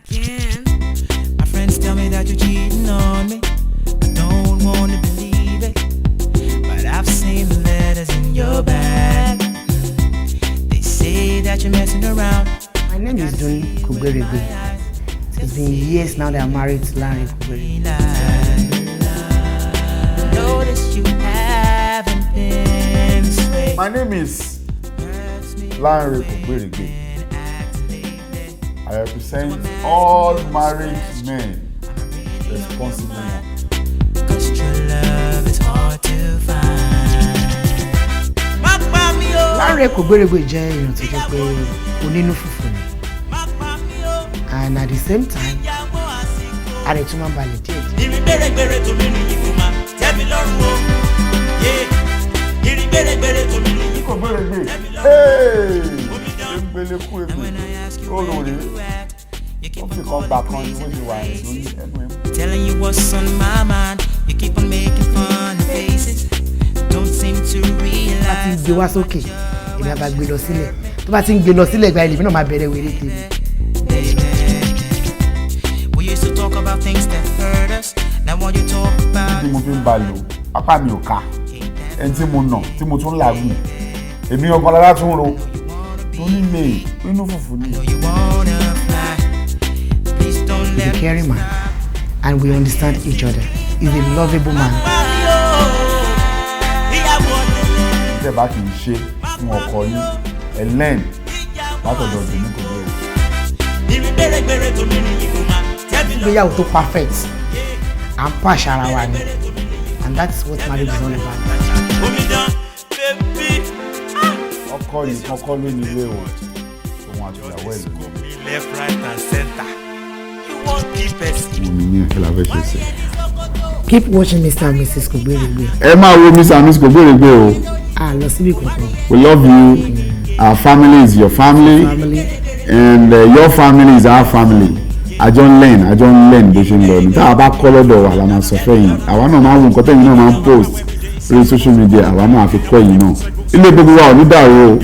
Again. My friends tell me that you're cheating on me. I don't wanna believe it, but I've seen the letters in your bag. They say that you're messing around. My name is Dun Kogberegbe. It's been years now that I'm married to Lanre Kogberegbe. Notice you haven't been this way. My name is Lanre Kogberegbe. I represent all married men, responsible men. 'Cause true love is hard to find. Má pa mí o. Lanre Kogberegbe jẹ́ èèyàn tó jẹ́ pé onínú fùfù ni Má pa mí o. and at the same time Ìyàwó àsìkò. ara ẹ̀ tún máa ń balẹ̀ díẹ̀ díẹ̀. Ìrìn gbèrègbèrè tó mi rìn yìí kò máa tẹ́ mi lọ́rùn o. Yeah. Ìrìn gbèrègbèrè tó mi rìn yìí kò Kogberegbe, hey! Egbele kú egbe, ó rò rè é, ó fi kan gbà kan ni bó ṣe wà rẹ̀ lórí ẹnu ẹ̀. Telling you what's on my mind, you keep on making funny faces. Don't seem to Tó bá ti ń realize. gbé wá sókè, èmi á bá gbé lọ sílẹ̀. Tó bá ti ń gbé lọ sílẹ̀, ìgbà èmi náà máa bẹ̀rẹ̀ wéré tèmi. Baby, we used to talk about things that hurt us. Now all you talk about Tí mo fi ń ba lò, apá mi ò ká. Ẹni tí mo nà, tí mo tún làágùn, èmi ọkàn lára tún ro. Torí lè inú fùfù ni. Know you wanna fly. Please don't He's a let caring man and we understand each other. He's a lovable man. Tẹ́ bá kì í ṣe fún ọkọ yín, ẹ learn látọ̀dọ̀ Dùnní Kogberegbe. Ìrìn gbèrègbèrè tó mi rìn yìí kò máa tẹ́ mi lọ́rùn. Ìgbéyàwó tó perfect, à ń pàṣẹ ara wa ni, and that's what marriage is all about. Omidan, baby. Ọkọ yìí kọ́kọ́ ló ní ilé o, òun àti ìyàwó ẹ̀ ló ní. Left, right and center. You won't keep person. Mo ní ní ẹ̀kẹ́ la fẹ́ ṣe sí. Keep watching Mr. and Mrs. Kogberegbe. Ẹ máa wo Mr. and Mrs. Kogberegbe o. A lọ síbi kankan. We love you. Our family is your family, Family. and your family is our family. Àjọ ń learn, àjọ ń learn bó ṣe ń lọ ní. Tá a bá kọ́ lọ́dọ̀ wa la máa sọ fẹ́yìn. Àwa náà máa ń wo nǹkan tẹ́yìn náà máa ń post lórí social media, àwa náà fi kọ́ ẹ̀yìn náà. Ilé gbogbo wa ò ní dàrú o.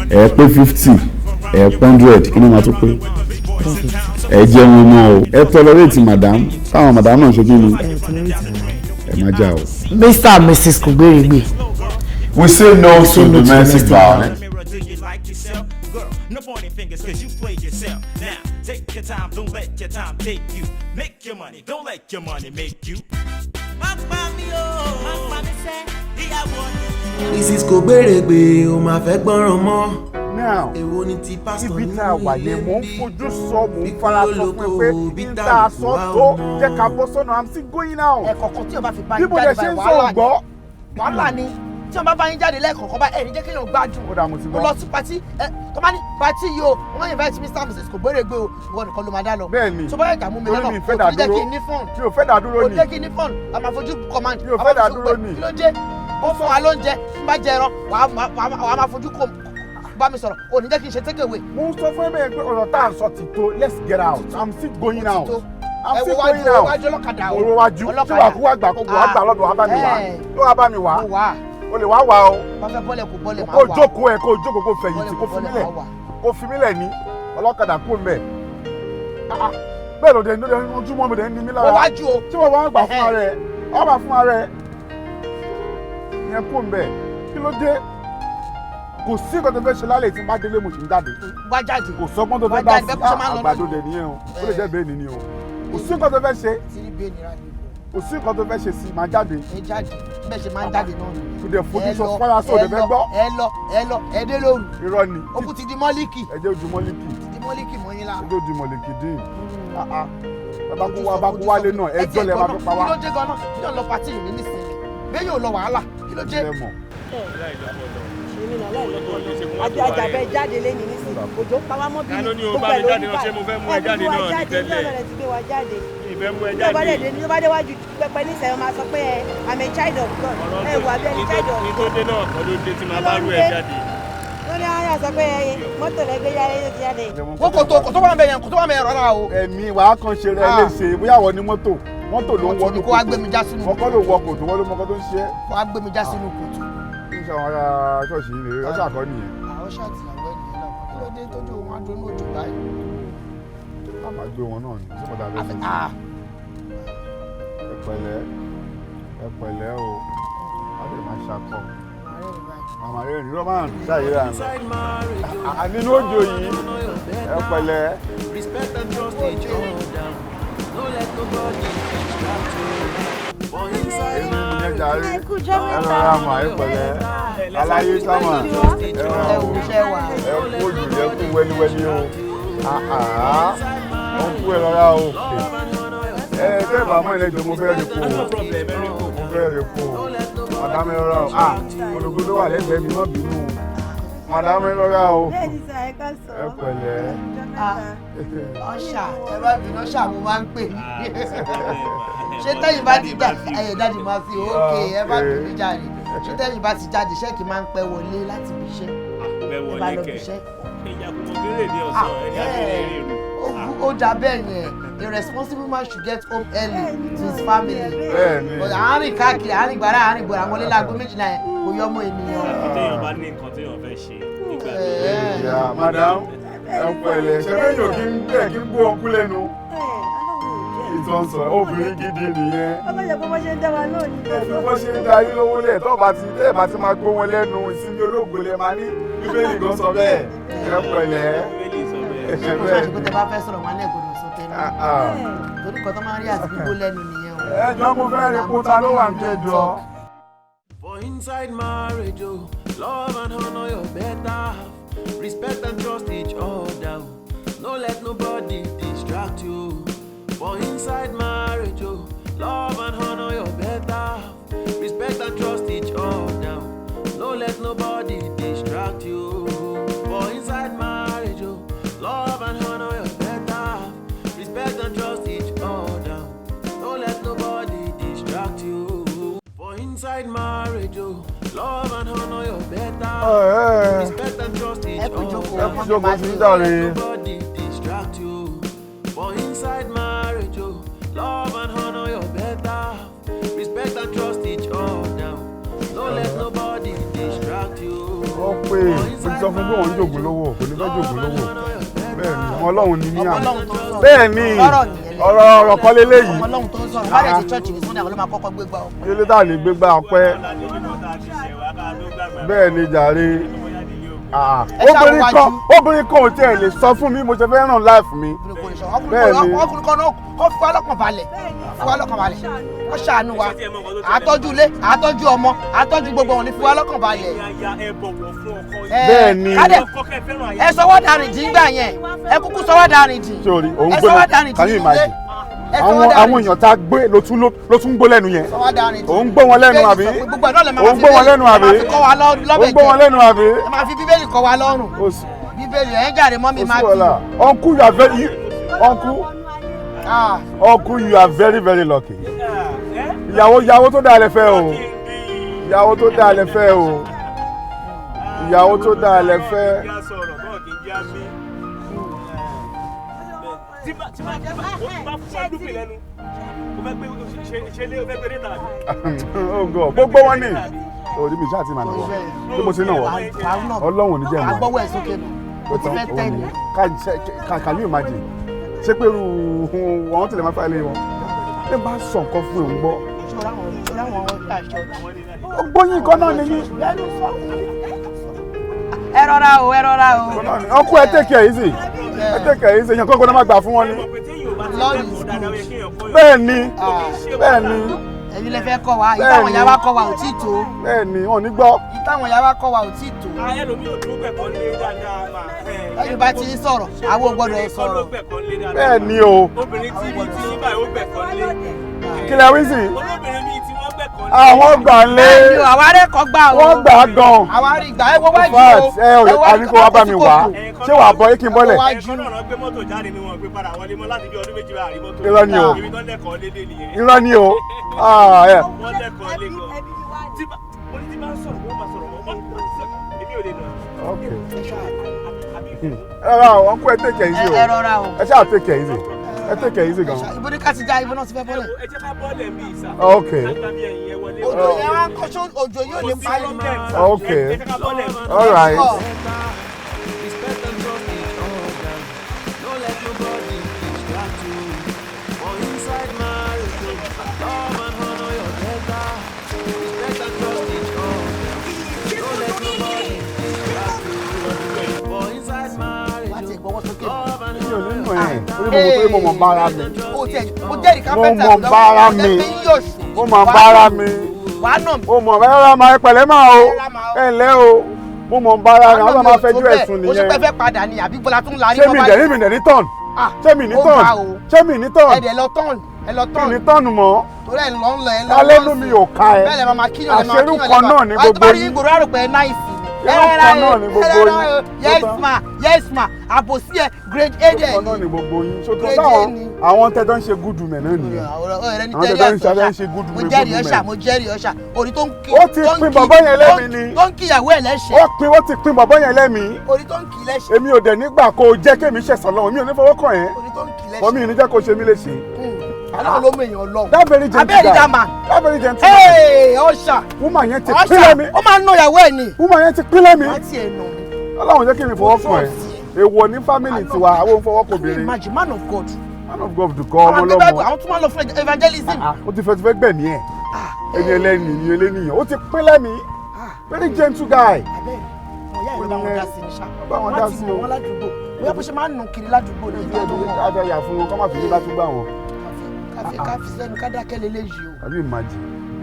Ẹ pé 50, ẹ pé 100, kí ló máa tó pé? Ẹ jẹun ọmọ o. Ẹ tolerate madam, táwọn madam náà ṣe kí ni? Ẹ tolerate wọn. Ẹ má jà o. Mr. and Mrs. Kogberegbe. We say no to Say no to domestic domestic violence. Mirror, do you like yourself? Girl, no pointing fingers 'cause you played yourself. Now, take your time, don't let your time take you. Make your money, don't let your money make you. Má pa mí o, má pa mí sẹ́, ìyàwó ni. Mrs Kogberegbe ò máa fẹ́ gbọ́ràn mọ́. Now, Èwo ni ti pásítọ̀ ibi nínú tá a wà ilé yẹn, mò ń bí? fojú sọ, mò ń fara sọ fún ẹ pé n tá a sọ tó jẹ́ ká bọ́ sọ́nà. I'm still going out. Ẹ̀kọ̀ọ̀kan tí o bá fi bá Bí yín mo jáde dẹ̀ ṣe báyìí, ń sọ wàhálà ni. gbọ́. Wàhálà ni tí wọ́n bá bá yín jáde lẹ́ẹ̀kọ̀ọ̀kan báyìí, ẹ̀rí jẹ́ kéèyàn gbádùn. Ó dà, mo ti Mo gbọ́. lọ sí party ẹ tó bá ní party yìí o, wọ́n invite Mr. and Mrs. Kogberegbe o, ìwọ nìkan ló máa dá lọ. Bẹ́ẹ̀ni. Tó bá yẹ jà mú mi Torí lọ́nà, mi ì fẹ́ kò tún jẹ́ dá kí n ní fun. Mi ò fẹ́ dá dúró Kò ni. jẹ́ kí n ní fun, a máa fojú command. Mi ò A fẹ́ máa dá fojú dúró pẹ̀. ni. Kí ló dé? Ó fún wa lóúnjẹ, tí bá jẹ ẹran, wàá máa fojú kò bá mi sọ̀rọ̀, ò ní jẹ́ kí n ṣe take away. Mo ń sọ fún ẹ bẹ́ẹ̀ pé ọ̀rọ̀ tá à ń sọ ti tó. Let's get out. I'm still going out. I'm Ẹ wo still wájú, going out. wájú ọlọ́kadà o. Mo wo wájú tí Ọlọ́kadà. wàá kú wá gbà kó wàá gbà lọ́dọ̀ wàá bá mi wá Eh. tó wàá bá mi wá. Mo wà. O lè wá wá o. Bá fẹ́ bọ́lẹ̀, kò bọ́lẹ̀, máa Kó wà. jókòó ẹ, kó jókòó, kó fẹ̀yìntì, Bọ́lẹ̀ kó kò fi mí bọ́lẹ̀, lẹ̀ máa wà. Kó fi mí lẹ̀ ní ọlọ́kadà kó mbẹ̀. Bẹ́ẹ̀ ló dé ní ojúmọ́ mi dẹ̀ ń ní mí lára. Mo wájú o. Tí wọ́n wá gbà fún ara ẹ̀, ọ́ bá fún ara ẹ̀ ìyẹn kó mbẹ̀. Kí ló dé? Kò sí nǹkan tó fẹ́ ṣe lálẹ́. Tí n bá délé, mo sì ń jáde. Wá jáde. Kò sọ́gbọ́n tó Wá fẹ́ dá jáde, sí. bẹ́ẹ̀ kó ṣe máa ń lọ Àgbàdo náà. dẹ̀ nìyẹn o, ó lè jẹ́ bẹ́ẹ̀ ni o. Kò sí nǹkan tó fẹ́ ṣe. Tí ní bẹ́ẹ̀ nira ni. Kò sí nǹkan tó fẹ́ ṣe sí, máa jáde. Ẹ jáde, bẹ́ẹ̀ ṣe máa ń jáde náà nù. Kò dẹ̀ fojú Ẹ sọ lọ, fara sọ, ẹ òde fẹ́ lọ, gbọ́. Ẹ lọ, ẹ lọ, ẹ dé lóru. Irọ́ ni. Okùn ti di mọ́líkì. Ẹ jẹ́ ojú mọ́líkì. Ti di mọ́líkì mọ́ yín lára. Ẹ jẹ́ ojú mọ́líkì dín. Bàbá kú wá, bá kú wálé náà, ẹjọ́ lẹ máa fi pa wá. Kí ló dé gan-an? Kí ló lọ party mi nísìnyí? Bẹ́ẹ̀ yóò lọ wàhálà, kí ló dé? Ẹ mọ̀. Èmi náà láìlọ́pọlọ àti àjàbẹ́ jáde lẹ́yìn nísìnyí, òjò pa wá mọ́ bí. Ta ló ní o Gbogbo bá ẹ̀ mi ló jáde ń náà? bà. Ṣé mo fẹ́ mú ẹ Ẹ jáde gbé wa náà ní jáde, tẹ́lẹ̀? ní ọ̀nà ti gbé wa jáde. Ìfẹ́ mú ẹ Tó bá jáde. dẹ̀ dé, tó bá déwájú pẹpẹ nísìnyí, wọ́n máa sọ pé ẹ, I'm a child of God, ẹ wà bí ẹni child of Ní tó God. dé náà kọ́ ló dé tí màá Kí bá ló rú ń ẹ dé? jáde. Lórí àwọn sọ pé ẹ mọ́tò lẹ gbé jáde, tó ti jáde. Wọ́n kò tó wà ń bẹ yẹn, kò tó wà ń bẹ yẹn rárá o. Ẹ̀mí wàá kan ṣe rẹ léṣe, bóyá wọ́n ní mọ́tò, mọ́tò ló ń Mọ́tò wọnú. ni kó wá gbé mi já sínú. Wọ́n kọ́ ló wọ kòtò, wọ́n ló mọ́kọ́ tó ń ṣe é. Kó wá gbé mi já sínú kòtò. Kí n ṣe àwọn ará ṣọ́ọ̀ṣì yìí rèé, ọ̀ṣà kọ́ nìyẹn. Àwọn ṣáàtì àwọn ènìyàn náà, kí ló dé tójú wọn á dúró ní òjò báyìí? A máa gbé wọn náà ní sí mọ̀tà bẹ́ẹ̀ ṣe. Ah, Ẹ pẹ̀lẹ́, ẹ pẹ̀lẹ́ o, a lè máa ṣakọ. Màmá rẹ̀ ní Roman ṣàyẹ̀rẹ̀ àná. Inside marriage, oh, Nínú òjò yìí, ẹ pẹ̀lẹ́. Respect and trust each other. No let nobody distract you. For inside Èmi nìyẹn marriage, jàre. Ẹ kú jọ́ Ẹ mẹ́ta. rọra mà, ẹ pẹ̀lẹ́. Aláyé sámà, ẹ rọra Ẹ o. wò iṣẹ́ wa. Ẹ kú òjò, ẹ kú wẹ́líwẹ́lí o. Àhà, ó ń kú, ẹ rọra o. Ẹ tẹ́ bá mọ́ ilé jọ, mo fẹ́ rí kú o. Mo fẹ́ rí kú o. Madam, ẹ rọra o. Ah, olùkú tó wà lẹ́gbẹ̀ẹ́ mi, má bínú o. Madam, ẹ rọra o. Bẹ́ẹ̀ni sà, ẹ ká sọ. Ẹ pẹ̀lẹ́. Ọ̀ṣà, ẹ bá bínú, ọ̀ṣà mo máa ń pè. Ṣé tẹ́yìn bá ti dà ẹ̀yẹ̀ dáàdì máa fi ókè, ẹ bá bínú jáde. Ṣé tẹ́yìn bá ti jáde, ṣé kì í máa ń pẹ́ wọlé láti ibi iṣẹ́? Pẹ́ Ẹ bá wọlé lọ kẹ̀. bí iṣẹ́. Ìyàkùnmọ̀ kéré ní ọ̀sán ẹni abẹ́rẹ́ rírun. Ó dà bẹ́ẹ̀ yẹn. A responsible man should get home early to his family. Bẹ́ẹ̀ni. But àárín káàkiri, àárín gbàrà, àárín gbòòrò, àwọn onílé 12:00 yẹn kò yọ ọmọ ènìyàn. Àfi téèyàn bá ní nǹkan téèyàn fẹ́ ṣe nígbà míì. Ìyá madam, ẹ pẹ̀lẹ́. Ṣe bẹ́ẹ̀ yóò kí ń bẹ́ẹ̀ kí ń gbó ọkú lẹ́nu. Ìtàn sọ obìnrin gidi nìyẹn. Ọmọ ìjọba bó ṣe ń dá wa náà ní. Ẹ fi bó ṣe ń darí lówó lẹ̀ tó bá ti tẹ́ ẹ̀ bá ti máa gbó wọn lẹ́nu, ìsinmi olóògbé lẹ máa ní. Bíbélì gan sọ bẹ́ẹ̀. Ẹ pẹ̀lẹ́. Bíbélì sọ bẹ́ẹ̀. Ẹ Ṣé bẹ́ẹ̀. pé tẹ bá fẹ́ sọ̀rọ̀ wọn lẹ́gbọ̀dọ̀ sọ tẹnu? Ah, ah. Torí kan tó máa ń rí àti gbígbó lẹ́nu nìyẹn o. Ẹ jọ, mo fẹ́ rí kúta ló wà ń kẹjọ. For inside marriage, oh, love and honor your better half. Respect and trust each other. Oh. No let nobody distract you. For inside marriage, oh, love and honor your better half. Respect and trust each other. Oh. No let nobody distract you. For inside marriage, oh, love and honor your better half. Respect and trust each other. No let nobody distract you. For inside marriage, oh, love and honor your better half. Respect and trust each Ẹ kú jókòó. Ẹ kú jókòó sí jàre. Nobody distract you. For inside marriage, oh, love and honor your better half. Respect and trust each other. No let nobody distract you. Ó pé mo ti sọ fún pé wọ́n ń jògùn lówó, kò ní fẹ́ jògùn lówó. Bẹ́ẹ̀ ni, ọmọ Ọlọ́run ni mí Ọmọ àná. Ọlọ́run tó ń sọ̀rọ̀. Bẹ́ẹ̀ ni, Ọ̀rọ̀ nìyẹn lẹ́nu. ọ̀rọ̀ ọ̀rọ̀ kọ́ leléyìí. Ọmọ Ọlọ́run tó ń sọ̀rọ̀. Wọ́n lè ti church ní Sunday, àwọn ló máa kọ́kọ́ gbé gbá ọpẹ́. Kí ló dà lè gbégbá ọpẹ́? Bẹ́ẹ̀ ni jàre. Ah, Ẹ ṣáà obìnrin wájú. kan, obìnrin kan ò tiẹ̀ lè sọ fún mi mo ṣe fẹ́ ràn life mi. Bẹ́ẹ̀ ni. Ọkùnrin kan náà kọ́ fi wá lọ́kàn balẹ̀. Fi wá lọ́kàn balẹ̀. Wọ́n ṣàánú wa. Àtọ́jú ilé, àtọ́jú ọmọ, àtọ́jú gbogbo wọn ni, fi wá lọ́kàn balẹ̀. Aya, ẹ bọ̀wọ̀ fún ọkọ yín. Ẹ, Bẹ́ẹ̀ ni. kádẹ̀ Ọkọ kẹ́ fẹ́ràn aya. ẹ sọwọ́ darìn jì ń gbà yẹn. Ẹ kúkú sọwọ́ darìn jì. Sórí, òun Ẹ gbé sọwọ́ darìn jì. Can you nínú ilé. imagine? Ẹ sọwọ́ Àwọn darìn àwọn jì. èèyàn tá a gbé ló tún gbó lẹ́nu yẹn. Sọwọ́ darìn jì. Òun gbó wọn lẹ́nu Bíbélì àbí? sọ pé gbogbo ẹ̀ náà lè máa Òun fi gbó wọn Bíbélì- lẹ́nu ẹ máa àbí? fi kọ́ wa lọ́bẹ̀ Òun gbó wọn jẹ. lẹ́nu àbí? Ẹ máa fi Bíbélì kọ́ wa lọ́rùn. Ó sì Bíbélì ẹ̀ ń jàre mọ́mí ó máa sì bí. wàhálà. Uncle, you are very uncle, Ah, uncle, you are very very lucky. Ìyàwó tó dáa lẹ fẹ́ o. Ìyàwó tó dáa lẹ fẹ́ o. Ìyàwó tó dáa lẹ fẹ́. Kí á sọ̀rọ̀ bọ́ọ̀ kì í jẹ́ àmì. Tí bá fún ẹ dúpẹ́ lẹ́nu, o fẹ́ gbé ṣe lé, o fẹ́ gbé dé tàbí. Oh God, gbogbo wọn ni. Orí mi ṣáà ti máa nà wọ́. Bí mo ti nà wọ́, Ọlọ́run ò ní jẹ́ mọ́. Agbọ́wọ́ ẹ̀ sókè nù. O ti fẹ́ tẹ́ ni. Can you imagine? Ṣé pé irú wọn tẹ̀lé máa fà lé wọn? Ẹ bá sọ nǹkan fún òun gbọ́. Ṣọ́ra wọn ọ̀ṣà ṣọ́ọ̀ṣì. Ó gbóyìn kan náà nìyí. Ẹ rọra o, ẹ rọra o. Ọkọ, ẹ take care easy. Ẹ take care easy. Èèyàn kọ́kọ́ náà máa gbà fún wọn ni. Lord is good. Bẹ́ẹ̀ ni, bẹ́ẹ̀ ni, Ẹ̀yin lẹ fẹ́ kọ́ wa, ìtàwọn ìyá wa kọ́ wa ò tí ì tó. Bẹ́ẹ̀ ni, wọn ò ní gbọ́. Ìtàwọn ìyá wa kọ́ wa ò tí ì tó. Ẹlòmíì ò dúró gbẹ̀kọ́ lé dáadáa mà. Lẹ́yìn bá ti ń sọ̀rọ̀, àwọn ò gbọ́dọ̀ sọ̀rọ̀. Bẹ́ẹ̀ ni o. Obìnrin tí bíi tí yín báyìí ó gbẹ̀kọ́ lé. Kí lẹ wí sí? Olóbìnrin bíi tí wọ́n gbẹ̀kọ́ lé. Àwọn gbà ń lé. Bẹ́ẹ̀ ni o, àwa rẹ̀ kọ́ gbà o. Wọ́n gbà á gan. Àwa rí gbà, ẹ wo wájú o. Fact, ẹ ò àní kó wá bá mi wá. Ṣé wàá bọ́ kí n bọ́lẹ̀? Ẹ̀kọ́ náà lọ gbé mọ́tò jáde ni wọ́n gbé padà wọlé mọ́ láti bí ọdún 2 bá àrí mọ́tò. Irọ́ ni o. Ibi tó lẹ́kọ̀ọ́ lédè nìyẹn. Irọ́ ni o. Ah, ẹ. Wọ́n lẹ́kọ̀ọ́ lé gan. Tí bá mo ní tí bá ń sọ̀rọ̀, wọ́n máa sọ̀rọ̀ wọ́n èmi ò lè nà. Ok. Àbí Rárá o, uncle, ẹ take it easy o. Ẹ rọra o. Ẹ ṣáà take it easy. Ẹ take it easy gan. Ibo ní ká ti já, ibo náà ti fẹ́ bọ́lẹ̀. Ẹ jẹ́ ká bọ́ọ̀lẹ̀ bí ìsà. Ok. Lágbàbí ẹ̀yìn ẹ wọlé. Òjò yẹn wá ń kọ́, ṣó òjò yóò lè Kò sí parí. problem, sir. Ok. Ẹ jẹ́ ká bọ́ọ̀lẹ̀. All right. Respect and trust each other. No let nobody ẹ̀ torí mo mọ̀, torí mo mọ̀ bára mi. O tiẹ̀ o jẹ́rìí kápẹ́ntà. Mo mọ̀ bára mi, mo mọ̀ bára mi. Wàá nà mí. Mo mọ̀ bára máa pẹ̀lẹ́ máa o, ẹ ǹlẹ́ o, mo mọ̀ bára mi. Àwọn máa fẹjú ẹ̀sùn O ṣe nìyẹn. pé fẹ́ padà ni àbí bọ́lá tún larí? Ṣé mi dẹ̀ ní, mi dẹ̀ ní tọ̀n? Ṣé mi ní Ó tọ̀n? ga o. Ṣé mi ní tọ̀n? Ẹ dẹ̀ lọ tọ̀n, ẹ lọ Mi tọ̀n. ní tọ̀nù mọ́. Torí ẹ̀ ń lọ ń lọ ẹ lọ. Alẹ́nu mi ò ká ẹ. Bẹ́ẹ̀ lẹ máa máa kíyàn, lẹ máa Àṣerú kíyàn kan lẹ́bàá. náà ní Wàá tó gbogbo bá rí yín. gbòòrò àròpẹ̀ náìsì ni. Irú kan náà ní gbogbo yín. Yes ma, yes ma, àbòsí ẹ grade A dẹ̀ Kan náà ni. ní gbogbo yín. So tó Grade A táwọn ni. àwọn tẹ́tọ́ ń ṣe gúdù mẹ̀ náà nìyẹn. Ọ̀rẹ́ ní Àwọn tẹ́rí tẹ́tọ́ ń ṣe àtọ̀ṣà. ń ṣe gúdù Mo mẹ̀ jẹ́rìí gúdù ọ̀ṣà, mẹ̀. mo jẹ́rìí ọ̀ṣà. Orí tó ń kí Ó ti tó ń pín kí- bàbá yẹn lẹ́mìí ni. tó ń kíyàwó ẹ̀ lẹ́sẹ̀. Ó ti pín bàbá yẹn lẹ́mìí. Orí tó ń kí lẹ́sẹ̀. Èmi ò dẹ̀ nígbà kó o jẹ́ kémi ṣẹ̀sán lọ́wọ́, mi ò ní fọwọ́ kàn ẹ́. Orí tó ń kí lẹ́sẹ̀. Wọ́n mi ò ní jẹ́ kó o ṣe mí léṣe. Aláwọ̀ ló mú èèyàn lọ. That very gentle Abẹ́rẹ́ guy. dàmà. That very gentle man. Ee, ọ̀ṣà. Woman yẹn ti pín Ọ̀ṣà, lẹ́mìí. ó máa ń ná ìyàwó ẹ̀ ni. Woman yẹn ti pín lẹ́mìí. Wọ́n ti ẹ̀ nà mí. Ọlọ́run jẹ́ kí mi fọwọ́ kàn ẹ́. Èèwọ̀ ní family tiwa, àwọn ò ń fọwọ́ kàn Can you obìnrin. imagine, man of God? Man of God kọ́ ọmọ Àwọn gbé Bible, ọlọ́mọ. àwọn tún máa ń lọ fún evangelism. Ó ti fẹ́ gbẹ̀mí ẹ̀. Ẹni ẹlẹ́ni ni eléníyàn. Ó ti pín lẹ́mìí. Very gentle guy. Abẹ́rẹ́, àwọn ìyá ìlú bá wọn dá sí ní ṣá. Bá wọn dá Wọ́n ti sí mọ̀ o. wọ́n ládùúgbò. Bóyá bó ṣe máa ń nù kiri ládùúgbò ní ìgbà tó wọ̀. Ká yà fún wọn, kọ́ máa fi ní bá tún gbà wọn. Káfí sẹ́nu ká dákẹ́ leléyìí o. Can you imagine?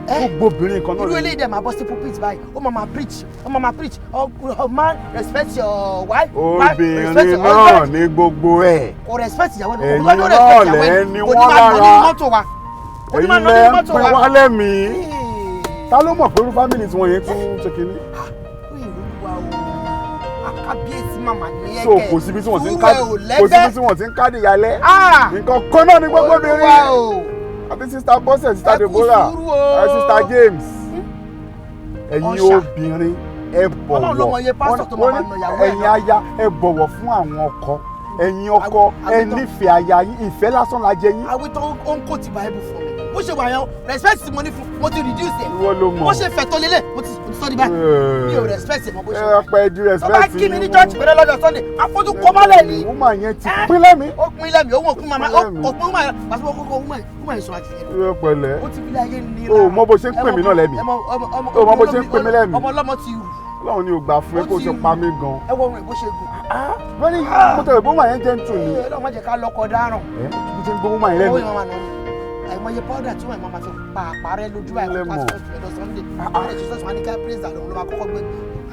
Eh? Gbogbo obìnrin kan náà Irú ló- eléyìí dẹ̀ máa bọ́ sí pulpit báyìí, ó máa máa preach, ó máa máa preach. Oh, oh, man, respect your wife, wife, respect Obìnrin your náà husband. ní gbogbo ẹ̀. Kò respect ìyàwó ẹ̀, Ẹ̀yin kò gbọ́dọ̀ náà respect ìyàwó lẹ́ ẹ̀, ní kò ní wọ́n máa nà nínú lára. mọ́tò wa, kò ní máa Ẹ̀yin nà lẹ́ nínú ń mọ́tò pín wa. wá lẹ́mìí. Ta ló mọ̀ pé irú family tí wọ́n yẹn tún ṣe kínní? Olúwa o, àkábíyèsí màmá ní ẹ̀kẹ́. So kò síbi tí wọ́n ti ń ká Sùúrù ẹ̀ ò kò síbi lẹ́gbẹ́. tí wọ́n ti ń kádìí yálẹ́. Ah! Nǹkan kan náà ní gbogbo Olúwa obìnrin. o. Àti Sister Bọ́sẹ̀, Sister Ẹ kú Deborah, sùúrù o. ẹ Sister James. Ẹ̀yin Ọ̀ṣà. obìnrin, ẹ bọ̀wọ̀. Ọlọ́run ló mọ iye pásítọ̀ tó máa Wọ́n ní máa nà ìyàwó ẹ̀ ẹ̀yin náà. aya, ẹ bọ̀wọ̀ fún àwọn ọkọ. Ẹ̀yin ọkọ, ẹ nífẹ̀ẹ́ aya yín, ìfẹ́ lásán la jẹ yín. Àwọn tó ń kó ti Bible fún mi, bó ṣe wà yẹn, respect tí mo ní fún mo ti reduce ẹ̀. Ìwọ ló mọ̀. Bó ṣe fẹ̀ tó lélẹ̀, mo ti sọ di báyìí, mi ò respect ẹ̀ mọ́ bó ṣe Ẹ wà. pẹ́ di Tó bá respect kí mi ní church pẹ̀lú lọ́jọ́ Sunday, àfojú kọ́mọ́lẹ̀ ni. Woman yẹn ti pín lẹ́mìí. Ó pín lẹ́mìí, òun òpin màmá, Pín lẹ́mìí. òpin woman yẹn, pàṣẹ kókó woman yẹn sọ àti ẹ̀. Ẹ pẹ̀lẹ́. Ó ti fi ilé ayé nira. O mọ bó ṣe ń pè mí náà lẹ́mìí. O mọ bó ṣe ń pè mí lẹ́mìí. Ọmọ ọlọ́mọ ti rù. Ọlọ́run ni ò gbà fún ẹ kó o ṣe pa mí gan. Ẹ wọ ohun ẹ̀ bó ṣe gùn. Very, mo tẹ̀lé pé woman yẹn gentle ni. Ẹ Ọlọ́run má jẹ́ ká lọ́kọ dáràn. Ẹ bó ṣe ń gbọ́ woman yẹn Owó lẹ́nu. yẹn máa nà ní. Àìmọye powder tí wọ́n máa fi pa àpárẹ́ lójú báyìí, Lẹ́mọ̀. kó pásítọ̀ lọ́jọ́ Sunday. Wọ́n lè ṣe sọ́ọ̀sì wọn ní ká praise the Lord, ló máa kọ́kọ́ gbé.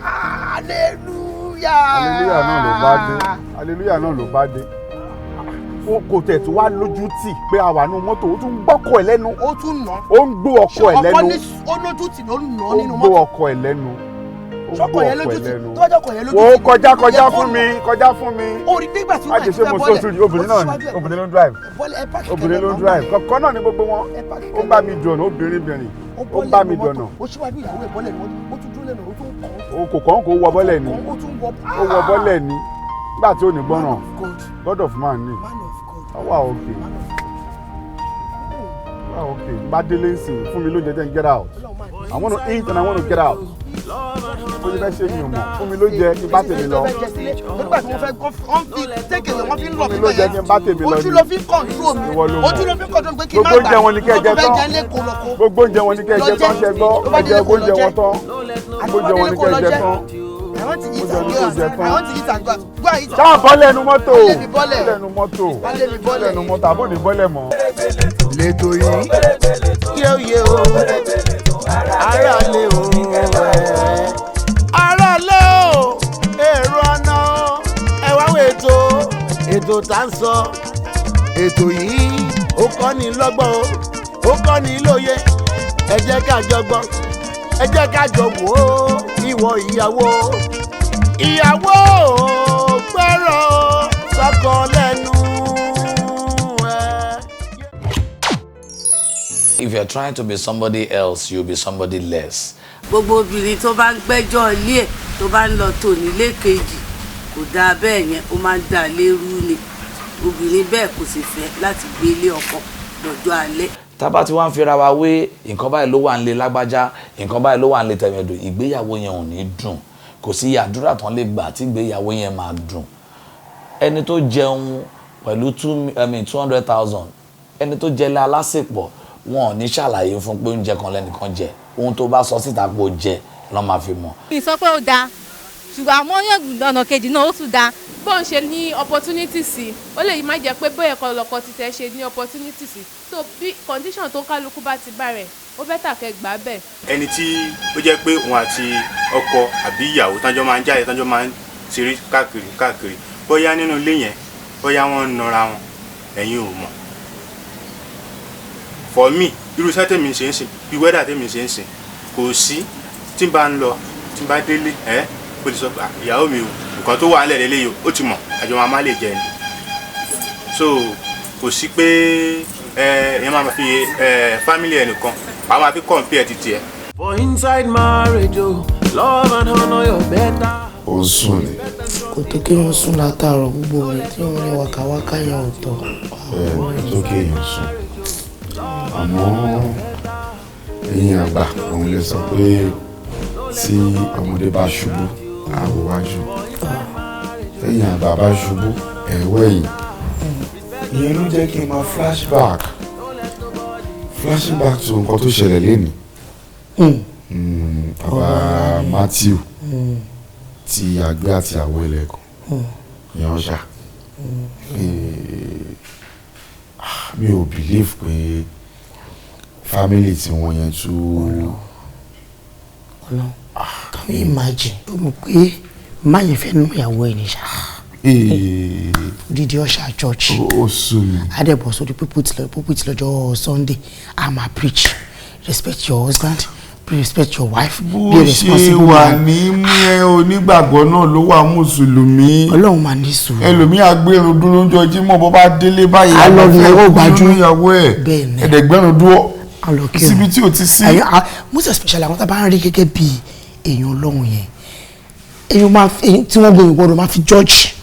Hallelujah. Hallelujah náà ló bá dé. Hallelujah náà ló bá dé. O kò tẹ̀ tó wá lójú tì pé a wà nínú mọ́tò, ó tún gbọ́kọ̀ ẹ̀ lẹ́nu. Ó tún nà. Ó ń gbó ọkọ ẹ̀ Ọkọ lẹ́nu. ní ó lójú tì ló ń nà Ó ń nínú gbó mọ́tò. ọkọ ẹ̀ lẹ́nu. Ó ń Ṣọkọ gbó yẹn ọkọ lójú ẹ̀ tì, lẹ́nu. tó bá jọkọ yẹn lójú Wo tì. kọjá kọjá Yẹ kó fún mi, nà. kọjá fún mi. Ó rí nígbà tí wọ́n Àjẹsẹ́ fẹ́ mo bọ́lẹ̀. sọ́ọ̀tún obìnrin náà ni, obìnrin ló ń drive. Bọ́lẹ̀, ẹ páàkì Obìnrin ló ń kẹ̀kẹ́ drive. náà. Kọ̀ọ̀kan náà ni gbogbo wọn. Ẹ páàkì Ó ń bá mi dọ̀nà, obìnrin bìnrin. Ó Ó ń bá mi bọ́lẹ̀ nínú dọ̀nà. mọ́tò, ó ṣíwájú ìyàwó ẹ̀ bọ́lẹ̀ ní mọ́tò, ó tún dúró lẹ́nu, ó tún kàn. O kò kàn kó wọ bọ́lẹ̀ ni. Ó tún wọ. Ó wọ bọ́lẹ̀ ni. Nígbà tí ò ní gbọ́ràn. Man of God. God of man ni. Man of God. Ó wà okay. Ó wà okay. Bá délé ń sìn, fún mi lóúnjẹ, jẹ́ n get out. I want to eat and I want to get out. Bó ṣe fẹ́ ṣe mi ò mọ̀. Fún mi lóúnjẹ kí n bá tèmi lọ. Nígbà tí wọ́n fẹ́ wọ́n fi take away, wọ́n fi ń lọ Fún mi lóúnjẹ kí n bá tèmi lọ Ojú ni. ló fi ń control mi. Ìwọ ló mọ̀. Ojú ló fi ń control mi pé kí n má Gbogbo gbà. oúnjẹ wọn ni kẹ́ ẹ jẹ Mo tún fẹ́ tán. jẹ lẹ́kọ̀ọ́ lọ́kọ́. Gbogbo oúnjẹ wọn ni kẹ́ ẹ jẹ tán, ṣẹ gbọ́. Tó bá Ẹ jẹ délé kó gbogbo oúnjẹ lọ wọn tán. Àti Gbogbo oúnjẹ wọn ni kó kẹ́ lọ ẹ jẹ jẹ. tán. I want to eat Oúnjẹ and ni go kò out. jẹ tán. I want to eat and go out. Go and eat. Ṣáà bọ́lẹ̀ nu mọ́tò. Wálé mi bọ́lẹ̀. Bọ́lẹ̀ nu mọ́tò. Wálé mi bọ́lẹ̀. Bọ́lẹ̀ nu mọ́tò. Àbò ní bọ́lẹ̀ mọ́. Lẹ́tọ̀ yìí yéye o, ara lé o, ara lé o, èrò ọ̀nà o, ẹ wá wo ètò, ètò tá ń sọ, ètò yìí ó kọ́ ni lọ́gbọ́n o, ó kọ́ ni lóye. Ẹ jẹ́ ká jọ gbọ́, ẹ jẹ́ ká jọ wò ó. Ìwọ ìyàwó, ìyàwó o, gbọ́rọ̀ o sọ́kọ lẹ́nu ẹ. If you're trying to be somebody else, you'll be somebody less. Gbogbo obìnrin tó bá ń gbẹ́jọ́ ilé ẹ̀, tó bá ń lọ tò nílé kejì, kò dáa bẹ́ẹ̀ yẹn, ó máa ń dà lérú ni. Obìnrin bẹ́ẹ̀ kò sì fẹ́ láti gbé ilé ọkọ lọ́jọ́ alẹ́. Tá bá ti wá ń fira wa wé, nǹkan báyìí ló wà ń lé lágbájá, nǹkan báyìí ló wà ń lé tẹ̀mẹ̀dù, ìgbéyàwó yẹn ò ní dùn. Kò sí àdúrà tán lè gbà tí ìgbéyàwó yẹn máa dùn. Ẹni tó jẹun pẹ̀lú two, I mean, 200,000, ẹni tó jẹ lé alásèpọ̀, wọn ò ní ṣàlàyé fún pé oúnjẹ kan lẹ́nìkan jẹ. Ohun tó bá sọ síta pé ó jẹ lọ́ máa fi mọ̀. Mi sọ pé ó dáa, ṣùgbọ́n àmọ́ yàn ọ̀nà kejì náà, ó tún dáa. Bóun ṣe ní opportunity sí, ó lè má jẹ́ pé bóyá ẹ̀kọ́ lọ́kọ ti tẹ̀ ṣe ní opportunity sí. So bí condition tó kálukú bá ti bá rẹ̀, ó better kẹ́ gbà bẹ́ẹ̀. Ẹni tí ó jẹ́ pé òun àti ọkọ àbí ìyàwó tánjọ́ máa ń jáde, tánjọ́ máa ń ṣeré káàkiri káàkiri, bóyá nínú ilé yẹn, bóyá wọ́n ń nọra wọn, ẹ̀yin ò mọ̀. For me, irú iṣẹ́ tèmi ń ṣe ń sìn, bí wẹ́dà tèmi ṣe ń sìn, kò sí tí n bá ń lọ, tí n bá délé, ẹ́ ó ti sọ pé, "Ah, ìyàwó mi o, nǹkan tó wà ń lẹ̀ lélẹ́yìí o." Ó ti mọ̀, àjọ máa má lè jẹ ni. So kò sí pé ẹ ẹ máa fi ẹ family ẹnìkan wàá máa fi compare ti tiẹ̀. For inside marriage, oh, love and honor your better. Ó ń sùn ni. Kò tó kí wọ́n sùn látàárọ̀, gbogbo rẹ̀ tí wọ́n ní wákàwákà yẹn ò tọ́. Ẹ tó kéèyàn sùn, àmọ́ ẹ̀yin àgbà òun lè sọ pé tí ọmọdé bá ṣubú, àwò wájú, ẹ̀yin àgbà bá ṣubú, ẹ̀wọ́ ẹ̀yìn. Ìyẹn ló jẹ́ kí n máa flashing back to nǹkan tó ṣẹlẹ̀ lénìí. Bàbá Matthew tí àgbẹ̀ àti àwọ̀ ẹlẹ́kùn ìyẹn ọ̀ṣà, mi ò believe pé family tí wọ́n yẹn tú. Ọlọ́run, can you imagine? Ó mọ̀ pé máyì fẹ́ nú ìyàwó ẹ̀ ní ṣá, dídí ọ̀ṣà church. Ó sú mi. Adébọ̀ sórí pulpit lọ́jọ́ Sunday, a máa preach, "Respect your husband, respect your wife." Bó be ṣe responsible wà man. Ní mú ẹ onígbàgbọ́ náà ló wà mùsùlùmí. Ọlọ́run máa ní sùúrù. Ẹlòmíì agbérun dúró ń jọ jímọ̀, bó bá délé báyìí, Á lọ ìyàwó gbájú. Ìyàwó ẹ̀ Bẹ́ẹ̀ ni. ẹ̀ẹ́dẹ̀gbẹ́rún dúró Á lọ kírun. síbi tí ò ti sí. Most especially àwọn tá a bá ń rí gẹ́gẹ́ bí èèyàn Ọlọ́run yẹn, èèyàn máa fi tí wọ́n gbé ìgbọ́dọ̀ máa fi judge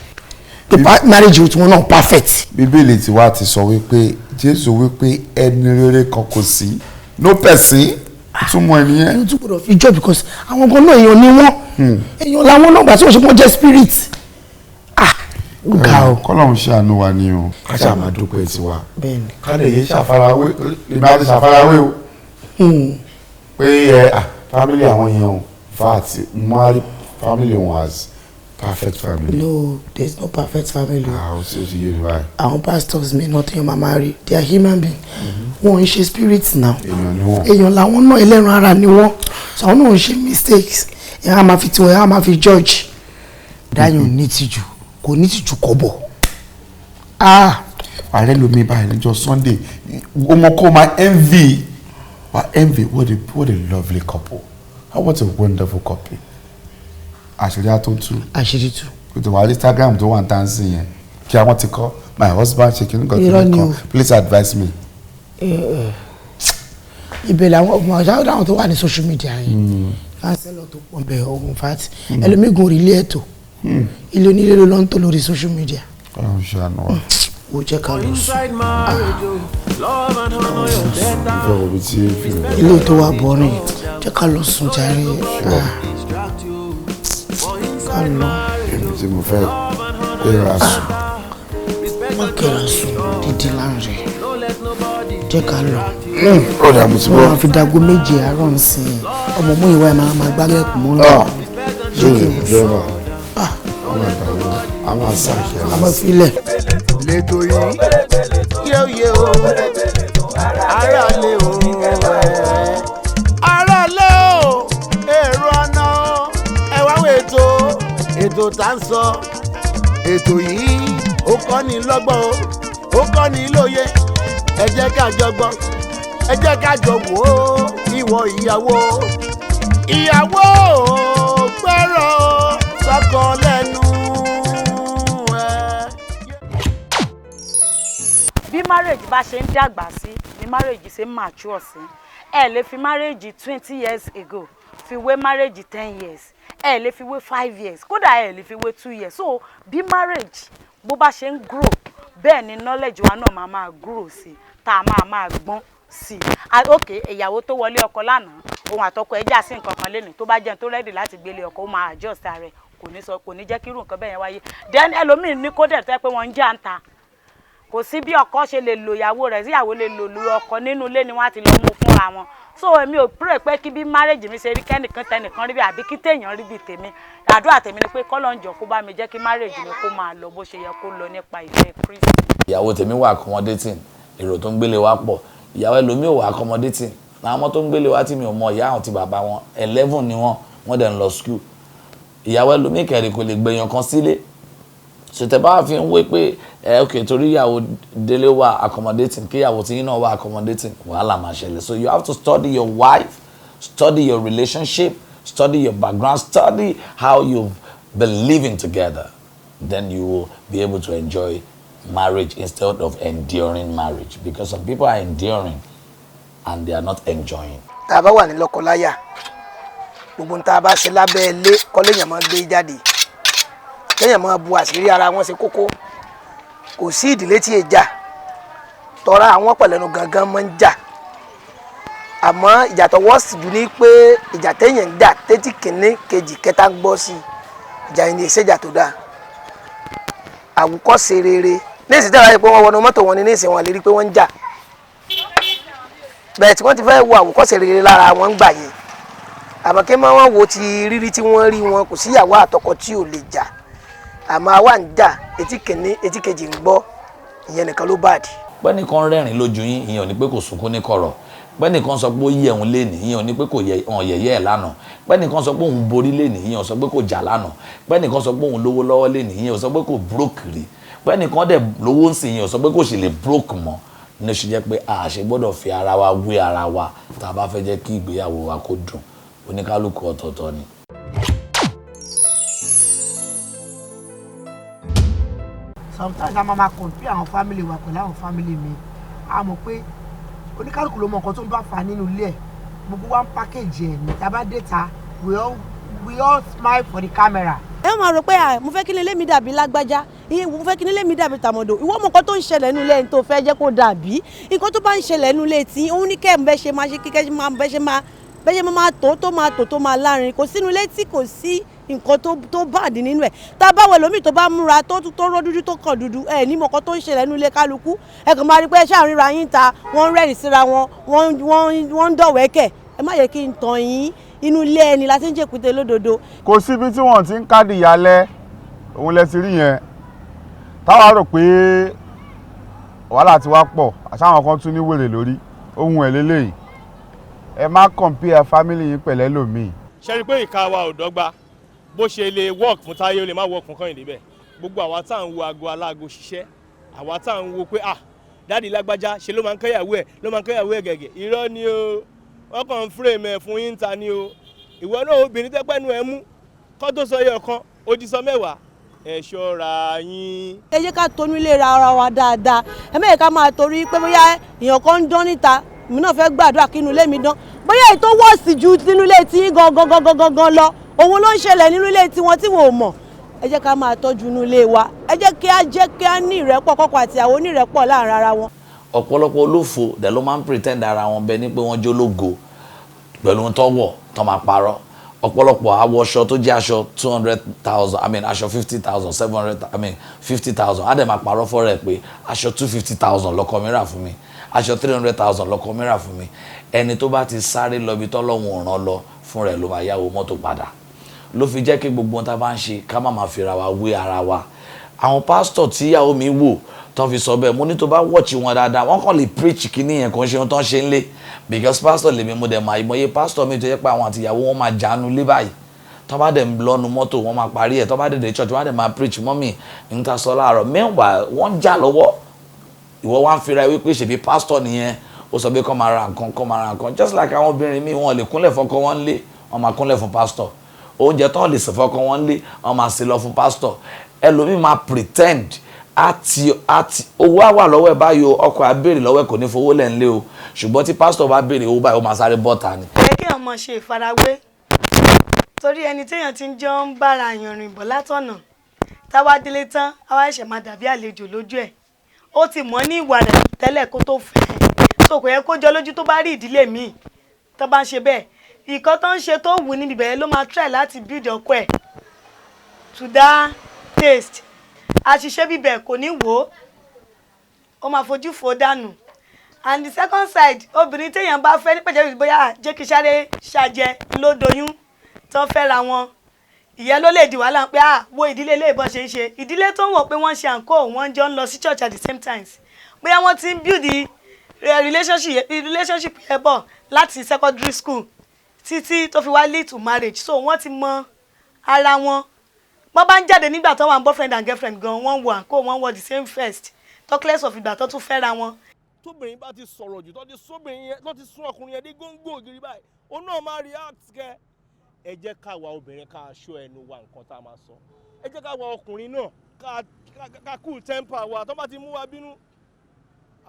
the marriage tí wọ́n náà perfect. Bíbélì tiwa ti sọ wípé Jésù wípé ẹni rere kan kò sí, no person, túmọ̀ ẹ̀ nìyẹn. Èèyàn tún gbọ́dọ̀ fi judge because àwọn gan náà, èèyàn ni wọ́n, èèyàn làwọn náà gbà tí wọ́n ṣe wọ́n jẹ́ spirit. Ah, ó ga o. Kọ́lọ́run ṣàánú wa ni o. Ká ṣáà máa dúpẹ́ tiwa. Bẹ́ẹ̀ni. Ká lè yé ṣàfarawé, èmi á ti ṣàfarawé o pé ẹ ah family àwọn yẹn o, in fact marry family wọn as perfect family. No, there is no perfect family. Ah, ó ti yé mi báyìí. Àwọn pastors mi náà téèyàn máa máa rí, they are human being, wọn ń ṣe spirit now. Èèyàn ni wọ́n. Èèyàn làwọn náà, ẹlẹ́ran ara ni wọ́n, so àwọn náà ń ṣe mistakes. Ẹ̀ á máa fi tiwọn, ẹ̀ á máa fi judge. Dáyọ̀ ní tìjú, kò ní tìjú kọ́bọ̀, ah. Ààrẹ lomi báyìí níjọ́ Sunday, ọmọ kó máa envy wa, envy, what a lovely couple. Ah, what a wonderful couple. Àṣírí àtúntú. Àṣírí tú. Kò tó wà ní Instagram tó wà ní tansi yẹn kí àwọn ti kọ́ my husband ṣe kìnnìkan Irọ́ ni kìnnìkan, o. please advise me. Ibẹ̀ làwọn ọmọ ọ̀ṣà àwọn tó wà ní social media yẹn, kánsẹ́lọ̀ tó pọ̀ bẹ́ẹ̀ ogun fat, ẹlòmígùn orí ilé ẹ̀tọ́, ilé onílé ló lọ ń tó lórí social media. Ọlọ́run ṣàánú wa. Ó jẹ́ ká lọ sùn. Inside marriage, oh, love and honor your better. Ìfẹ́ wo bí tí fìlẹ̀. Ilé tó wà bọ́rin, jẹ́ ká lọ sùn jàre. Ah, ká lọ. Èmi tí mo fẹ́ kéra sùn. Má kẹ́ra sùn dídí láǹrẹ̀, jẹ́ ká lọ. Ó dà, mo ti Wọ́n bọ́. máa fi dago 7 àárọ̀ nsìn, ọmọ mú ìwà ẹ̀ máa máa gbálẹ̀kùn mọ́ lọ. Ah, Jẹ́ kí n sùn. dírẹ́bà àwọn ìgbàlú àwọn àṣàkẹ́. Àmọ́ filẹ̀. Lẹ́tọ̀ yìí yé o, ara lé o, ara lé o, èrò ọ̀nà o, ẹ wá wo ètò tá ń sọ, ètò yìí ó kọ́ ni lọ́gbọ́n o, ó kọ́ ni lóye. Ẹ jẹ́ ká jọ gbọ́, ẹ jẹ́ ká jọ wò ó. Ìwọ ìyàwó, ìyàwó gbọ́rọ̀ sọ́kọ lẹ́nu ẹ. Bí marriage bá ṣe ń dàgbà sí ni marriage ṣe ń mature sí. Ẹ lè fi marriage 20 years ago fi wé marriage 10 years, ẹ lè fi wé 5 years, kódà ẹ lè fi wé 2 years. So bí marriage bó bá ṣe ń grow, bẹ́ẹ̀ ni knowledge wa náà máa máa grow sí, tá a máa máa gbọ́n sí i. Ok, ìyàwó tó wọlé ọkọ lánàá, òun àtọkọ ẹ jà sí nǹkan kan lẹ́nu, tó bá jẹun tó ready láti gbélé ọkọ, ó máa adjust ara ẹ̀, kò ní sọ, kò ní jẹ́ kí irú nǹkan bẹ́ẹ̀ yẹn wáyé. Then ẹlòmíín ní kódẹ̀ tó yẹ pé wọ́n ń jà ń ta, kò sí bí ọkọ ṣe lè lo ìyàwó rẹ̀ sí ìyàwó lè lò lu ọkọ nínú ilé ni wọ́n á ti lọ mú fúnra wọn. So èmi ò pray pé kí bí marriage mi ṣe rí kẹ́nìkan tẹnìkan rí bí, àbí kí téèyàn rí bí tèmi. Àdúrà tèmi ni pé k'Ọlọ́run jọ̀ọ́ kó bá mi jẹ́ kí marriage mi kó máa lọ bó ṣe yẹ kó lọ nípa ìfẹ́ Kristi. Ìyàwó tèmi wà accommodating, èrò tó ń gbélé wa pọ̀. Ìyàwó ẹlòmíì ò wà accommodating. Àwọn ọmọ tó ń gbélé wa tí mi ò mọ ìyá àwọn ti bàbá wọn, 11 ni wọ́n, wọ́n dẹ̀ ń lọ school. Ìyàwó ẹlòmíì kẹ̀rì kò lè gbẹ̀yàn kan sílé. Ṣètẹ̀ bá fi ń wé pé ẹ ok, torí ìyàwó Délé wà accommodating, kí ìyàwó tí yín náà wà accommodating, wàhálà máa ṣẹlẹ̀. So you have to study your wife, study your relationship, study your background, study how you've been living together. Then you will be able to enjoy marriage instead of enduring marriage, because some people are enduring and they are not enjoying. Tá a bá wà ní lọ́kọláya, gbogbo ń tá a bá ṣe lábẹ́ ilé kọ́ léèyàn máa gbé jáde, kéèyàn máa bu àṣírí ara wọn ṣe kókó. Kò sí ìdílé tí è jà tọ́ra àwọn pẹ̀lẹ́nu gangan máa ń jà, àmọ́ ìjà tó wọ́ọ̀sì jù ní pé ìjà téèyàn ń jà tétí kìíní kejì kẹta ń gbọ́ sí i, ìjà yìí ní ìṣèjà tó dáa. Àwòkọ́ṣe rere ní ìsìn tẹ́lẹ̀ pé wọ́n wọnú mọ́tò wọn ní ní ìsìn wọn lè rí pé wọ́n ń jà bẹ́ẹ̀ tí wọ́n ti fẹ́ wo àwòkọ́ṣe rere lára wọn ń gbà yẹn. Àmọ́ kí wọ́n wo ti rírí tí wọ́n rí wọn, kò síyàwó àtọkọ tí ò lè jà, àmọ́ àwa ń jà etí kìíní etí kejì ń gbọ́, ìyẹn nìkan ló bàdí. Pẹ́nìkan rẹ́rìn lójú yín, ìyẹn ò ní pé kò sunkún ní kọ̀rọ̀. Pẹ́nìkan sọ pé ó yẹ òun lénìí, ìyẹn ò ní pé kò yẹ ọ̀n yẹ̀yẹ́ ẹ̀ lánàá. Pẹ́nìkan sọ pé òun borí lénìí, ìyẹn ò sọ pé kò jà lánàá. Pẹ́nìkan sọ pé òun lówó lọ́wọ́ lénìí, ìyẹn ò sọ pé kò broke rí. Pẹ́nìkan dẹ̀ lówó ń sìn, ìyẹn ò sọ pé kò sì lè broke mọ́. Ní oṣù jẹ́ pé a ṣe gbọ́dọ̀ fi ara wa wé ara wa tá a bá fẹ́ jẹ́ kí ìgbéyàwó wa kó dùn. Oníkálukú ọ̀tọ̀ọ̀tọ̀ ni. Sometimes a máa ma compare àwọn family wa pẹ̀lú àwọn family mi. A mọ̀ pé oníkálukú ló mọ nǹkan tó ń bá fa nínú ilé ẹ̀. Gbogbo wa ń package ẹ̀ ní tá bá dé ta, we all smile for the camera. Ẹ máa rò pé, à, mo fẹ́ kí ilé mi dàbí lágbájá, iye mo fẹ́ kí ilé mi dàbí tàmọ̀dò. Ìwọ mọ nǹkan tó ń ṣẹlẹ̀ nínú ilé ẹni tó fẹ́ jẹ́ kó dàbí. Nǹkan tó bá ń ṣẹlẹ̀ nínú ilé tí òun ní kẹ́ ẹ̀ bẹ́ ṣe máa ṣe kíkẹ́ máa bẹ́ ṣe máa tó tó máa lárin. Kò sínú ilé tí kò sí nǹkan tó bad nínú ẹ̀. Tá a bá wẹ̀ lómi tó bá múra tó rọ́ dúdú tó kàn dúdú, ẹ̀ ní mọ̀ nǹkan tó ń ṣẹlẹ̀ nínú ilé kálukú. Ẹ kàn máa rí pé ẹ ṣáà ríra yín ta, wọ́n ń rẹ́rìn síra wọn, wọ́n ń dọ̀wẹ́kẹ̀. Ẹ má yẹ kí n tàn yín, inú ilé ẹni la ti ń jèkúté lódodo. Kò síbi tí wọ́n ti ń kádìí ìyálẹ́ òun lẹ ti rí yẹn, táwa rò pé wàhálà ti wá pọ̀, àṣàwọn kan tún ní wèrè lórí ohun ẹ̀ lélẹ́yìí. Ẹ má compare family yín pẹ̀lẹ́ lòmíì. Ṣe rí i pé ìka wa ò dọ́gba? Bó ṣe lè work fún Táyé, ó lè má work fún Kẹ́hìndé bẹ́ẹ̀. Gbogbo àwa tá à ń wo aago aláago ṣiṣẹ́, àwa tá à ń wo pé, ah, daddy lágbájá ṣe ló máa ń kẹ́yàwó ẹ̀, ló máa ń kẹ́yàwó ẹ̀ gẹ̀gẹ̀, irọ́ ni o. Wọ́n kàn ń frame ẹ̀ fún yín ta ni o. Ìwọ náà, obìnrin tẹ́pẹ́nu ẹ̀ mú kọ́ tó sọ iye ọ̀kan, ó ti sọ 10. Ẹ ṣọ́ra yín. Ẹ jẹ́ ká tonú ilé ra ara wa dáadáa. Ẹ má yẹ ká máa torí pé bóyá èèyàn kan ń dán níta, èmi náà fẹ́ gbàdúrà kí inú ilé mi dán. Bóyá èyí tó wọ́ọ̀sì ju nínú ilé tí gangan gangan gangan lọ, òun ló ń ṣẹlẹ̀ nínú ilé tiwọn tí wọn ò mọ̀. Ẹ jẹ́ ká máa tọ́jú inú ilé wa. Ẹ jẹ́ kí á ní ìrẹ́pọ̀, kọ́kọ́ àti àwọn onírẹ́pọ̀ láàrin ara wọn. Ọ̀pọ̀lọpọ̀ olófo dẹ̀ ló máa ń pretend ara wọn bẹ ní pé wọ́n jólógo pẹ̀lú ohun tó wọ̀ tó máa parọ́. Ọ̀pọ̀lọpọ̀ awọṣọ tó jẹ́ aṣọ 200,000, I mean aṣọ 50,000, 700, I mean 50,000, á dẹ̀ máa parọ́ fọ́rẹ̀ pé aṣọ 250,000 lọ́kọ mi rà fún mi, aṣọ 300,000 lọ́kọ mi rà fún mi. Ẹni tó bá ti sáré lọ ibi tọ́lọ́hun ràn lọ fún rẹ̀ ló máa yáwó mọ́tò padà. Ló fi jẹ́ kí gbogbo ohun tá a bá ń ṣe, ká má máa fira wa wé ara wa. Àwọn pásítọ̀ tí ìyàwó mi wò tó fi sọ bẹ́ẹ̀, mo ní tó bá watch wọn dáadáa, wọ́n kàn lè preach kíní yẹn, kò ń ṣe ohun tó ń ṣe ń lé, because pásítọ̀ lèmi, mo dẹ̀ máa ìmọ̀ye pásítọ̀ mi tó yẹ pé àwọn àti ìyàwó wọn máa jánu lé báyìí, tó bá dẹ̀ ń lọ́nu mọ́tò, wọ́n máa parí ẹ̀, tó bá dẹ̀ dé church, wọ́n á dẹ̀ máa preach, mummy ń ta sọ láàárọ̀. Meanwhile, wọ́n ń jà lọ́wọ́. Ìwọ wá ń fira wípé ṣèbí pásítọ̀ nìyẹn, ó sọ pé kọ́ máa ra nǹkan, kọ́ máa ra nǹkan. Just like àwọn obìnrin míì, wọn lè kúnlẹ̀ fọ́kọ wọn lé, wọ́n máa kúnlẹ̀ fún pásítọ̀. Oúnjẹ tó lè sè fọ́kọ wọn lé, wọ́n máa sè lọ fún pásítọ̀. Ẹlòmíì máa pretend àti owó á wà lọ́wọ́ ẹ̀ báyìí o, ọkọ á béèrè lọ́wọ́ ẹ̀, kò ní fowó lẹ̀ ń lé o, ṣùgbọ́n tí pásítọ̀ bá béèrè owó báyìí, ó máa sáré bọ́ta ni. Ẹ kí èèyàn mọ̀ ṣe ìfarawé, torí ẹni téèyàn ti ń jọ ń bára èèyàn rìn bọ̀ látọ̀nà, táwa délé tán, àwa ẹ̀ṣẹ̀ máa dàbí àlejò lójú ẹ̀. Ó ti mọ̀ ní ìwà rẹ̀ tẹ́lẹ̀ kó tó fẹ́ ẹ, tó kò yẹ kó jọ lójú tó bá rí ìdílé míì tó bá ń ṣe bẹ́ẹ̀. Ìkan tó ń ṣe tó wù níbi bẹ̀rẹ̀, ló máa try láti build ọkọ ẹ̀ to that taste. Àṣìṣe bíbẹ̀ kò ní wò ó, ó máa fojú fò dànù. And the second side, obìnrin téèyàn bá fẹ́ ní pẹ̀jẹ́, bóyá jẹ́ kí sáré ṣàjẹ́ ló doyún tó fẹ́ra wọn, ìyẹn ló lè di wàhálà pé, ah, wo ìdílé ilé ìbọn ṣe ń ṣe. Ìdílé tó ń wọ̀ pé wọ́n ṣe àǹkó, wọ́n jọ ń lọ sí church at the same times, bóyá wọ́n ti ń build the relationship yẹn bọ̀ láti secondary school títí tó fi wá lead to marriage, so wọ́n ti mọ ara wọn. Wọ́n bá ń jáde nígbà tó wà ń boyfriend and girlfriend gan, wọ́n wọ àǹkó, wọ́n wọ the same vest, talkless of ìgbà tó tún fẹ́ra wọn. Tóbìnrin bá ti sọ̀rọ̀ jù, tó ti sóbìnrin yẹn, tó ti sún ọkùnrin yẹn dé góńgó ògiri báyìí, òun náà máa react kẹ́. Ẹ jẹ́ ká wa obìnrin ká aṣọ ẹnu wa, nǹkan tá a máa sọ. Ẹ jẹ́ ká wa ọkùnrin náà ká cool temper wa. Tó bá ti mú wa bínú,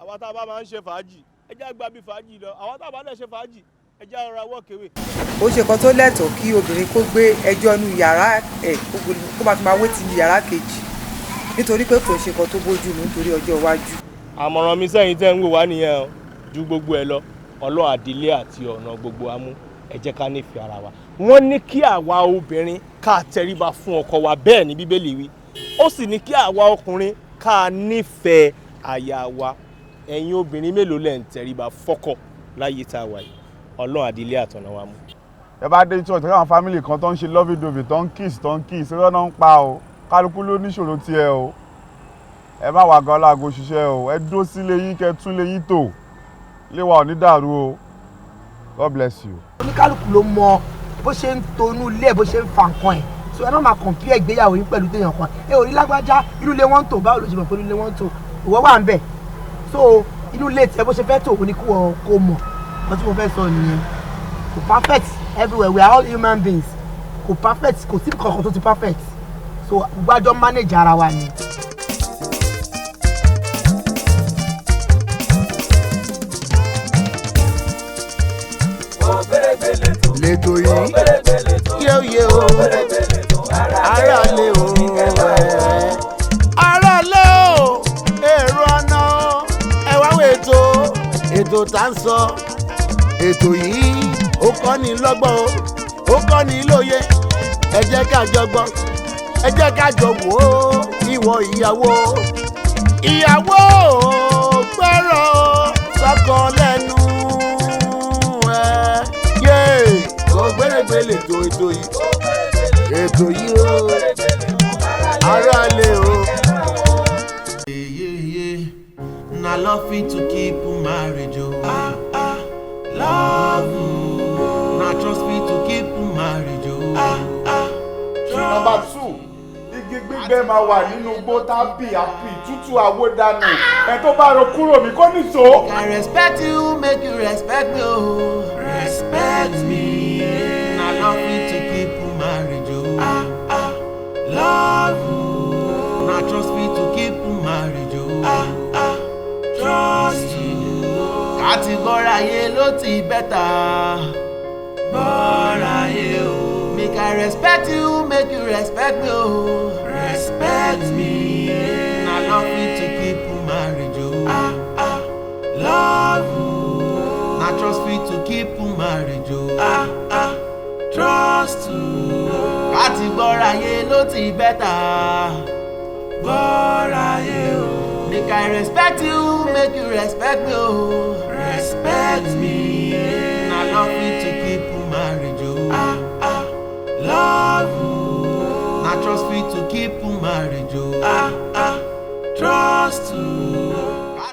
àwa tá a bá máa ń ṣe fàájì, ẹ jẹ́ àgbà bí fàájì lọ. Àwa tá a bá dẹ̀ ṣe fàájì, ẹ jẹ́ àrọ̀ra walk away. Ó ṣe kan tó lẹ́tọ̀ọ́ kí obìnrin kó gbé ẹjọ́ inú yàrá ẹ̀ kó máa fi máa wé ti yàrá kejì, nítorí pé kò ṣe kan tó bójú mu nítorí ọjọ́ iwájú. Àmọ̀ràn mi sẹ́yìn tẹ́ ń wò wá nìyẹn o. Ju gbogbo ẹ lọ, Ọlọ́run àdílé àti ọ̀nà gbogbo amú, ẹ jẹ́ ká nífẹ̀ẹ́ ara wa. Wọ́n ní kí àwa obìnrin ká tẹríba fún ọkọ wa, bẹ́ẹ̀ ni Bíbélì wí. Ó sì ní kí àwa ọkùnrin ká nífẹ̀ẹ́ aya wa. Ẹ̀yin obìnrin mélòó lẹ̀ ń tẹríba fọ́kọ láyé tá a wà yìí? Ọlọ́run àdílé àtọ̀nà wa mú. Ẹ bá dé church, káwọn family kan tó ń ṣe lovey-dovey, tó ń kiss, irọ́ náà ń pa o. Kálukú ló níṣòro tiẹ̀ o. Ẹ má wàá gan láago ṣiṣẹ́ o. Ẹ dó sílé yín, kẹ́ tún lé yín tò. Ilé wa ò ní dàrú o. God bless you. Oníkálukú ló mọ bó ṣe ń tonú ilé ẹ̀, bó ṣe ń fa nǹkan ẹ̀, so ẹ má máa compare ìgbéyàwó yín pẹ̀lú téèyàn kan. Ẹ ò rí lágbájá, inú ilé wọn ń tò. Báwo ló ṣe mọ̀ pé inú ilé wọn ń tò? Ìwọ wà ń bẹ̀, so inú ilé tiẹ̀, bó ṣe fẹ́ tò ó ní kí wọ́n kó mọ̀. Nǹkan tí mo fẹ́ sọ nìyẹn. Kò perfect everywhere, we are all human beings. Kò perfect, kò sí kankan tó ti perfect, so gbogbo àjọ manage ara wa ni. Lẹ́tọ̀ yìí yóò yé o, ara lé o, ara lé o, èrò ọ̀nà o, ẹ wá wo ètò tá ń sọ. Ètò yìí, ó kọ́ ni lọ́gbọ́n o, ó kọ́ ni lóye. Ẹ jẹ́ ká jọ gbọ́, ẹ jẹ́ ká jọ wò ó. Ìwọ ìyàwó, ìyàwó gbọ́rọ̀ sọ́kọ lẹ́nu ẹ yé. Ògbérègbè lètò, ètò yìí, ètò yìí o, ara lè o. Yeah. Na love fit to keep marriage, oh. Ah, ah, love, oh. Na trust fit to keep marriage, oh. Ah, ah, trust. Number two, igi gbígbẹ máa wà nínú igbó tábì àpì tútù àwòdànù. Ẹ tó bá ro kúrò mí kó nìṣó. I respect you, make you respect me, oh. Respect me. Na love fit to keep marriage, oh. Ah, ah, love, oh. Na trust fit to keep marriage, oh. Ah, ah, trust you. Káti gbọ́ra yé ló ti better. Gbọ́ra yé o. Make I respect you, make you respect me, oh. Respect me. Na love fit to keep marriage, oh. Ah, ah, love, oh. Na trust fit to keep marriage, oh. Ah, ah, trust, oh. Káti gbọ́ra yé ló ti better. Gbọ́ra yé o. Make I respect you, make you respect me, oh. Respect me. Na love fit to keep marriage, oh. Ah, ah, love, oh. Na trust fit to keep marriage, oh. Ah, ah, trust, oh.